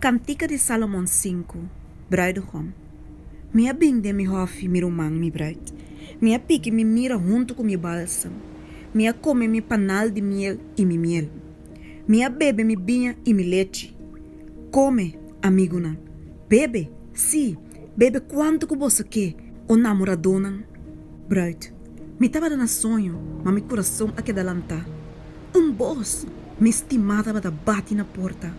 Kantika di Salomon sinku, Bruidegom. Mi a bin den mi hòfi, mi ruman, mi bruid. Mi a piki mi mira huntu ku mi balsam. Mi a kome mi panal di miel i mi miel. Mi a bebe mi biña i mi lechi. Kome, amigunan, bebe, sí, bebe kuantu ku boso ke, o namoradónan. Bruid. Mi tabata na soño, ma mi kurason a keda lantá. Un bos! Mi stimá tabata bati na porta.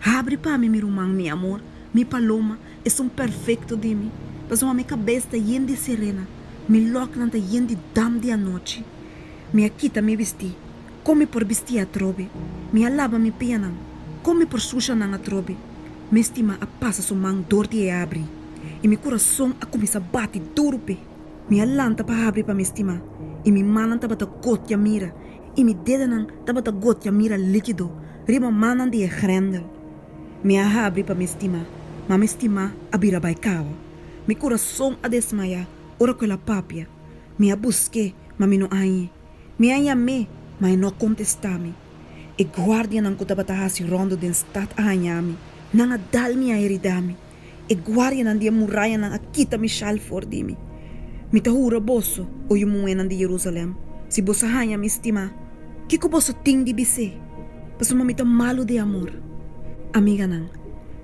Habri pa mi, mi ruman, mi amor, mi paloma, esun perfekto di mi, pasobra mi kabes ta yen di serena, mi lòknan ta yen di dam di anochi. Mi a kita mi bistí, kon mi por bistí atrobe? Mi a laba mi pianan, kon mi por susha nan atrobe? Mi stimá a pasa su man dor di e abrí, i mi kurason a kuminsá bati duru p'e. Mi a lanta pa habri pa mi stimá, i mi mannan tabata gotia mira, i mi dedenan tabata gotia mira líkido riba mannan di e grendel. Mi a habri pa mi stimá, ma mi stimá a bira bai kaba. Mi kurason a desmayá ora ku el a papia. Mi a busk'é, ma mi no a hañ'é. Mi a yam'é, ma e no a kontestá mi. E guardianan ku tabata hasi ròndu den stat a haña mi. Nan a dal mi i a heridá mi. E guardianan di e murayanan a kita mi shal for di mi. Mi ta hura boso, o yu muhénan di Jerusalèm, si boso haña mi stimá, kiko boso tin di bis'é? Pasobra mi ta malu di amor. Amiganan,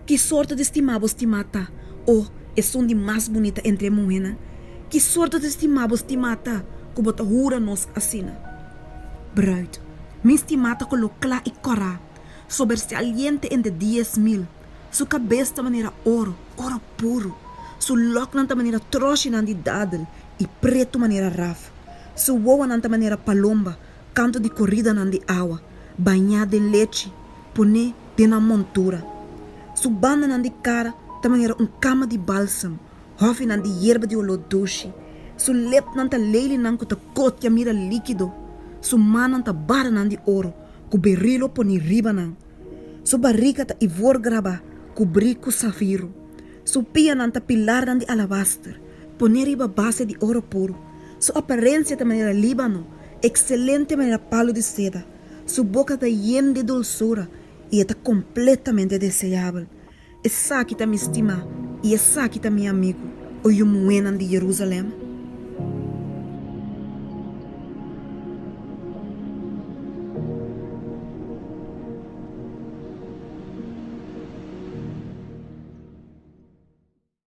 ki sorto di stimá bo stimá ta, o esun di mas bunita entre e muhénan? Ki sorto di stimá bo stimá ta, ku bo ta hura nos asina? Bruid, Mi stimá ta koló kla i kòrá, sobersaliente entre 10,000. Su kabes ta manera oro, oro puru. Su lòknan ta manera tròshinan di dadel i pretu manera raf. Su wowonan ta manera palomba kantu di koridanan di awa, bañá den lechi, poné den nan montura. Su bandanan di kara ta manera un kama di balsam, hòfinan di yerba di oló dushi. Su lepnan ta lelinan ku ta gotia mira líkido. Su mannan ta baranan di oro ku berilo poní riba nan. Su barriga ta ivor grabá, kubrí ku safiru. Su pianan ta pilarnan di alabaster, poné riba base di oro puru. Su aparensia ta manera Líbano, ekselente manera palu di seda. Su boka ta yen di dulsura i e ta kompletamente deseabel. Esaki ta mi stimá i esaki ta mi amigu, o yu muhénan di Jerusalèm.